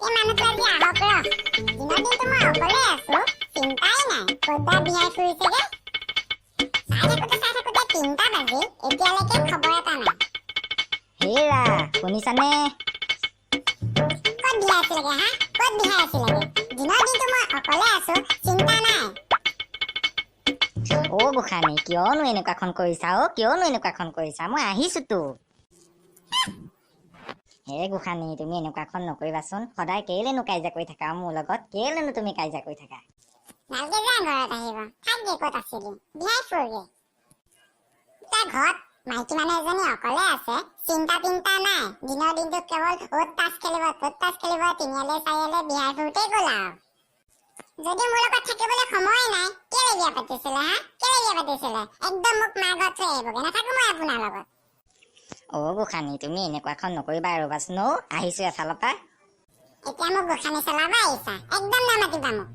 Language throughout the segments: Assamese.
এই মানুহটো আজি আহক ৰ। দিনৰ দিনটো মই অকলে আছো, চিন্তাই নাই, ক'ত বা বিহাই ফুৰিছেগে। চাই থাকোতে চাই থাকোতে 3টা বাজিল, এতিয়ালৈকে খবৰ এটা নাই। হেৰা, শুনিছানে? ক'ত বিহাই আছিলেগে হা? ক'ত বিহাই আছিলেগে? দিনৰ দিনটো মই অকলে আছো, চিন্তা নাই। অ গোসানী, কিয়নো এনেকুৱাখন কৰিছা অ? কিয়নো এনেকুৱাখন কৰিছা? মই আহিছোতো। হে গোসানী, তুমি এনেকুৱাখন নকৰিবাচোন। সদায় কেলেনো কাজিয়া কৰি থাকা মোৰ লগত? কেলেনো তুমি কাজিয়া কৰি থাকা? নালগে যা ঘৰত আহিব, থাকগে ক'ত আছিলি, বিহাই ফুৰগে। তাৰ ঘৰত মাইকী মানুহ এজনী অকলে আছে, চিন্তা তিন্তা নাই। দিনৰ দিনটো কেৱল অ'ত তাচ খেলিব, ত'ত তাচ খেলিব, তিনিআলি চাৰিআলি বিহাই ফুৰোতেই গ'ল আৰু। যদি মোৰ লগত থাকিবলৈ সময় নাই, কেলে বিয়া পাতিছিলে হা? কেলে বিয়া পাতিছিলে? একদম মোক মাৰ ঘৰত থৈ আহিবগে, নাথাকো মই আপোনাৰ লগত। অ গোসানী, তুমি এনেকুৱাখন নকৰিবা, ৰ'বাচোন অ, আহিছো এফালৰ পৰা। এতিয়া মোক গোসানী চলাব আহিছা? একদম নামাতিবা মোক।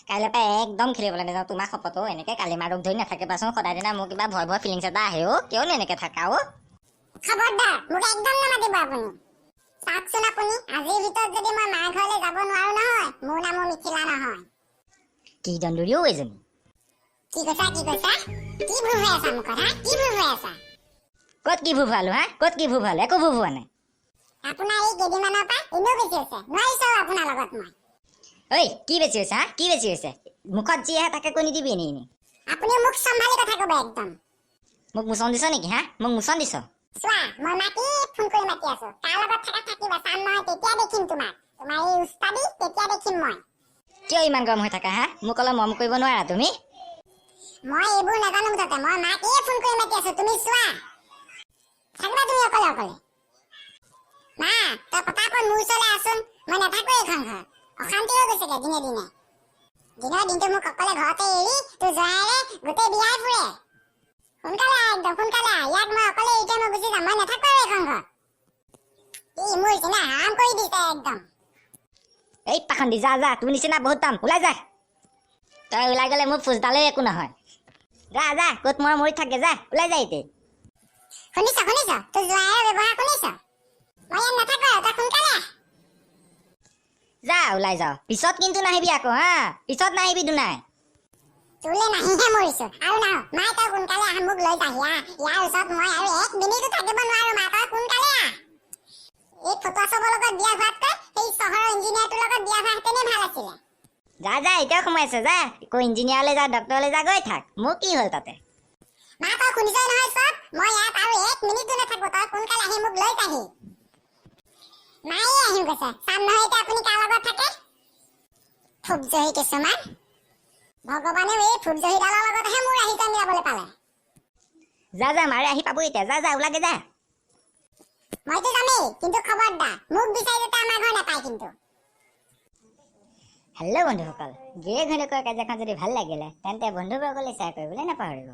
কাইলৈৰ পৰা একদম খেলিবলৈ নাযাওঁ, তোমাৰ শপতো। এনেকে কালি মাৰক ধৰি নাথাকিবাচোন সদায় দিনা। মোৰ কিবা ভয় ভয় ফিলিংছ এটা আহে অ। কিয়নো এনেকে থাকা অ? খবৰদাৰ, মোক একদম নামাতিব আপুনি। চাওকচোন আপুনি, আজিৰ ভিতৰত যদি মই মাৰ ঘৰলৈ যাব নোৱাৰো নহয়, মোৰ নামো মিথিলা নহয়। কি দন্দুৰী অ এইজনী! কি কৈছা? কি কৈছা? কি ভুল হৈ আছা মুখত হা? কি ভুল হৈ আছা? ক'ত কি ভুল ভালো হা? ক'ত কি ভুল ভালো? একো ভুল হোৱা নাই। আপোনাৰ এই কেইদিনমানৰ পৰা এনেও বেছি হৈছে, নোৱাৰিছো আৰু আপোনাৰ লগত মই। ঐ, কি বেছি হৈছে হা? কি বেছি হৈছে? মুখত যি আহে তাকে কৈ নিদিবি এনেই এনেই। আপুনি মোক চম্ভালি কথা ক'ব একদম। মোক মোচন দিছ নেকি হা? মোক মোচন দিছ? চোৱা, মই মাতি ফোন কৰি মাতি আছো, কাৰ লগত থাকা থাকিবা, চাম নহয় তেতিয়া দেখিম তোমাক। তোমাৰ এই উস্তাদি তেতিয়া দেখিম মই। কিয় ইমান গৰম হৈ থাকা হা? মোক অলপ মৰম কৰিব নোৱাৰা তুমি? মই এইবোৰ নাজানো মুঠতে, মই মাক এই ফোন কৰি মাতি আছো, তুমি চোৱা। থাকিবা তুমি অকলে অকলে। মা, তই পটাপট মোৰ ওচৰলৈ আহচোন, মই নাথাকো এইখন ঘৰত, অশান্তি হৈ গৈছেগে দিনে দিনে। দিনৰ দিনটো মোক অকলে ঘৰতে এৰি তোৰ জোঁৱাইৰে গোটেই বিহাই ফুৰে। সোনকালে আহ, একদম সোনকালে আহ, ইয়াক মই অকলে এৰি থৈ মই গুচি যাম, মই নাথাকো আৰু এইখন ঘৰত। ই মোৰ নিচিনা হাৰাম কৰি দিছে একদম। এই পাখন্দি, যা যা, তোৰ নিচিনা বহুত পাম, ওলাই যা। তই ওলাই গ'লে মোৰ ফোজডালেই একো নহয়। যা যা, ক'ত মই মৰি থাকে, যা, ওলাই যা এতিয়া। শুনিছ? শুনিছ তোৰ জোঁৱাইৰ ব্যৱহাৰ শুনিছ? মই ইয়াত নাথাকো আৰু, তই সোনকালে আহ। যা, ওলাই যাওঁ, পিছত কিন্তু নাহিবি আকৌ হা, পিছত নাহিবি দুনাই। তোলে নাহিহে মৰিছো আৰু নাহো। মাই, তই সোনকালে আহ, মোক লৈ যাহি আহ। ইয়াৰ ওচৰত মই আৰু এক মিনিটো থাকিব নোৱাৰো। মা, তই সোনকালে আহ। এই ফটোৱা চবৰ লগত বিয়া হোৱাতকৈ সেই চহৰৰ ইঞ্জিনিয়াৰটোৰ লগত বিয়া হোৱাহেঁতেনেই ভাল আছিলে। যা যা, এতিয়াও সোমাই আছে, যা আকৌ ইঞ্জিনিয়াৰলৈ যা, ডক্টৰলৈ যা, গৈ থাক, মোৰ কি হ'ল তাতে? মা, তই শুনিছই নহয় চব? মই ইয়াত আৰু এক মিনিটো নাথাকো, তই সোনকালে আহি মোক লৈ যাহি। মায়ে আহিম কৈছে, চাম নহয় এতিয়া আপুনি কাৰ লগত থাকে। ফুপজহী কিছুমান, ভগৱানেও এই ফুপজহীডালৰ লগতহে মোৰ আহি যায় মিলাবলৈ পালে। যা যা, মাৰে আহি পাব এতিয়া, যা যা, ওলাগে যা। মইতো যামেই, কিন্তু খবৰদাৰ, মোক বিচাৰি যাতে আমাৰ ঘৰ নাপায় কিন্তু। হেল্ল' বন্ধুসকল, গিৰিয়েক ঘৈণীয়েকৰ কাজিয়াখন যদি ভাল লাগিলে, তেন্তে বন্ধুবৰ্গলৈ শ্বেয়াৰ কৰিবলৈ নাপাহৰিব।